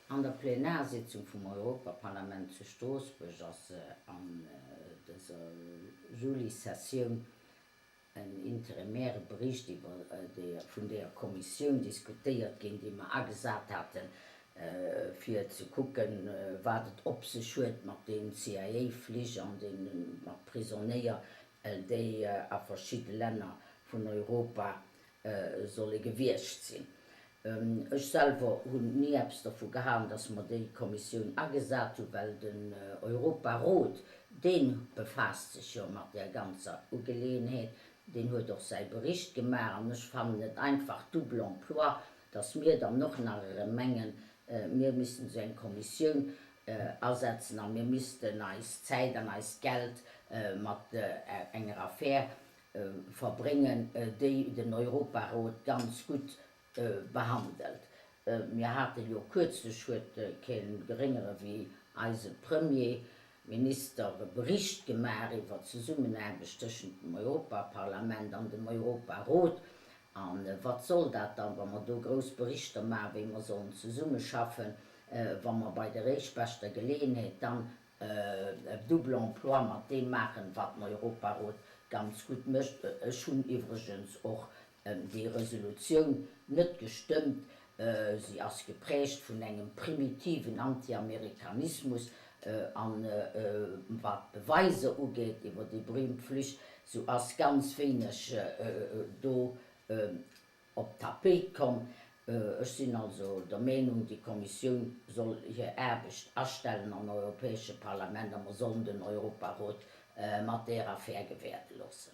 An der Plenarsitzung vum Europaparlament zu Stroossbuerg ass an dëser Juli-Sessioun en interimäre Bericht iwwer déi vun deeër Kommissioun diskutéiert ginn, déi mer agesat haten, fir ze kucken, wat et op sech huet mat deenen CIA-Flich an deene mat Prisonéier, déi a verschidde Länner vun Europa solle gewiescht sinn. Ech selwer hunn ni eppes dervu gehalen, dass mer déi Kommissioun agesat hunn, well den Europarot, dee befaasst sech jo mat där ganzer Ugeleeënheet, deen huet och säi Bericht gemaach. An ech fannen et einfach double emploi, dass mir dann och nach erëm mengen, mir missten esou eng Kommissioun asetzen a mir missten eis Zäit an eist Geld mat enger Affär verbréngen, déi den Europarot ganz gutt behandelt. Mir hate jo kürzlech, huet kee Geréngere wéi eise Premierminister e Bericht gemaach iwwer d'Zesummenaarbecht tëschent dem Europaparlament an dem Europarot. A wat soll dat dann, wa mer do grouss Berichter maachen, wéi mer sollen zesummeschaffen, wa mer bei der éischtbeschter Geleeënheet dann e Double emploi mat deem maachen, wat den Europarot ganz gutt mécht. Ech hunn iwwregens och déi Resolutioun net gestëmmt. Si ass geprägt vun engem primitiven Antiamerikanismus an wat d'Beweiser ugeet iwwer déi berühmt Flich, sou ass ganz wéineg do op d'Tapéit komm. Ech sinn also der Meenung, déi Kommissioun soll hir Aarbecht astellen am Europäesche Parlament a mer sollen den Europarot mat där Affär gewäerde loossen.